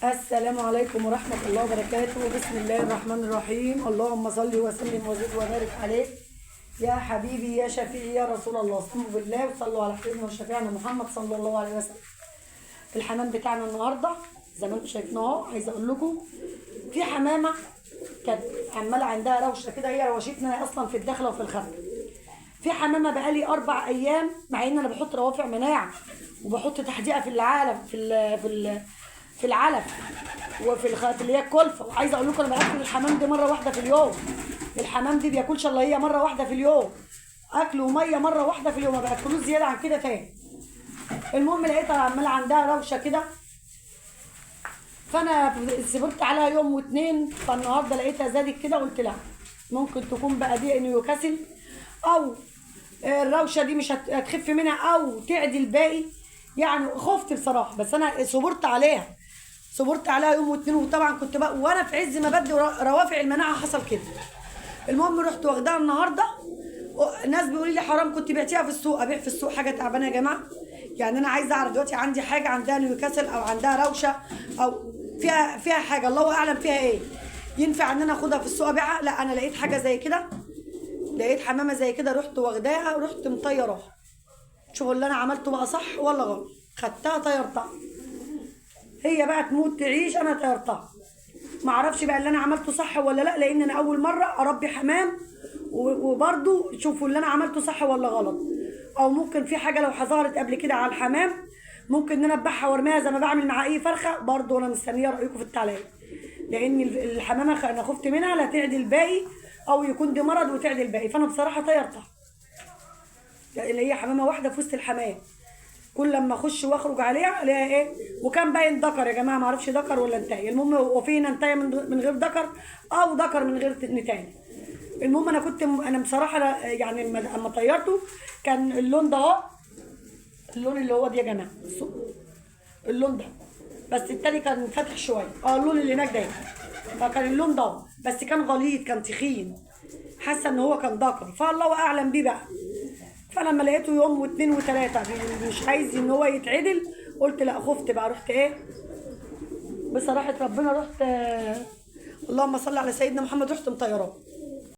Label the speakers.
Speaker 1: السلام عليكم ورحمة الله وبركاته. بسم الله الرحمن الرحيم. اللهم صل وسلم وزد وبارك عليك يا حبيبي يا شفيعي يا رسول الله. صلوا بالله وصلوا على حبيبنا وشفيعنا محمد صلى الله عليه وسلم. الحمام بتاعنا النهارده زي ما انتم شايفين اهو، عايزه اقول لكم في حمامه كانت عماله عندها روشه كده، هي روشتنا اصلا في الدخلة وفي الخارجة. في حمامه بقالي 4 ايام، مع ان انا بحط روافع مناعة وبحط تحديقه في العالم في العلف وفي اللي هي الكلفة. وعايزه اقول لكم انا باكل الحمام دي مرة واحدة في اليوم. الحمام دي بياكلش الا هي مرة واحدة في اليوم، اكل ومية مرة واحدة في اليوم، ما باكلوش زيادة عن كده تاني. المهم لقيتها عماله عندها روشه كده، فانا صبرت عليها يوم واتنين، فالنهارده لقيتها زادت كده، قلت لا ممكن تكون بقى دي نيوكاسل، او الروشه دي مش هتخف منها او تعدي الباقي. يعني خفت بصراحة، بس انا صبرت عليها، صبرت عليها يوم واتنين. وطبعا كنت بقى وانا في عز ما بدي روافع المناعة حصل كده. المهم رحت واخداها النهارده. ناس بيقولوا لي حرام كنت بعتيها في السوق. ابيع في السوق حاجة تعبانة يا جماعة؟ يعني انا عايزه اعرف دلوقتي عندي حاجة عندها نيوكاسل او عندها روشه او فيها حاجة الله اعلم فيها ايه، ينفع ان انا اخدها في السوق ابيعها؟ لا، انا لقيت حاجة زي كده، لقيت حمامه زي كده، رحت واخداها ورحت مطيراها. شوفوا اللي انا عملته بقى صح ولا غلط. خدتها طيرتها، هي بقى تموت تعيش، انا طيرتها. ما اعرفش بقى اللي انا عملته صح ولا لا، لان انا اول مرة اربي حمام، وبرده شوفوا اللي انا عملته صح ولا غلط. او ممكن في حاجة لو ظهرت قبل كده على الحمام ممكن ان انا اذبحها وارميها زي ما بعمل مع اي فرخة. برده انا مستنيه رايكم في التعليق، لان الحمامة انا خفت منها لا تعدي الباقي او يكون دي مرض وتعدي الباقي، فانا بصراحة طيرتها. اللي هي حمامه واحدة في وسط الحمام، كل لما اخش واخرج عليها الاقيها ايه. وكان باين ذكر يا جماعة، ما اعرفش ذكر ولا انتهي. المهم وفينا انتهى من غير ذكر او ذكر من غير نتايه. المهم انا كنت انا بصراحة يعني لما طيرته كان اللون ده اهو، اللون اللي هو ده يا جماعة، اللون ده، بس التاني كان فاتح شوية، اللون اللي هناك ده، فكان اللون ده بس كان غليظ، كان تخين، حاسه ان هو كان ذكر، فالله اعلم بيه بقى. فلما لقيته يوم واثنين وثلاثة مش عايز ان هو يتعدل، قلت لا، خفت بقى، رحت ايه بصراحة ربنا، رحت اللهم صل على سيدنا محمد، رحت مطيراه.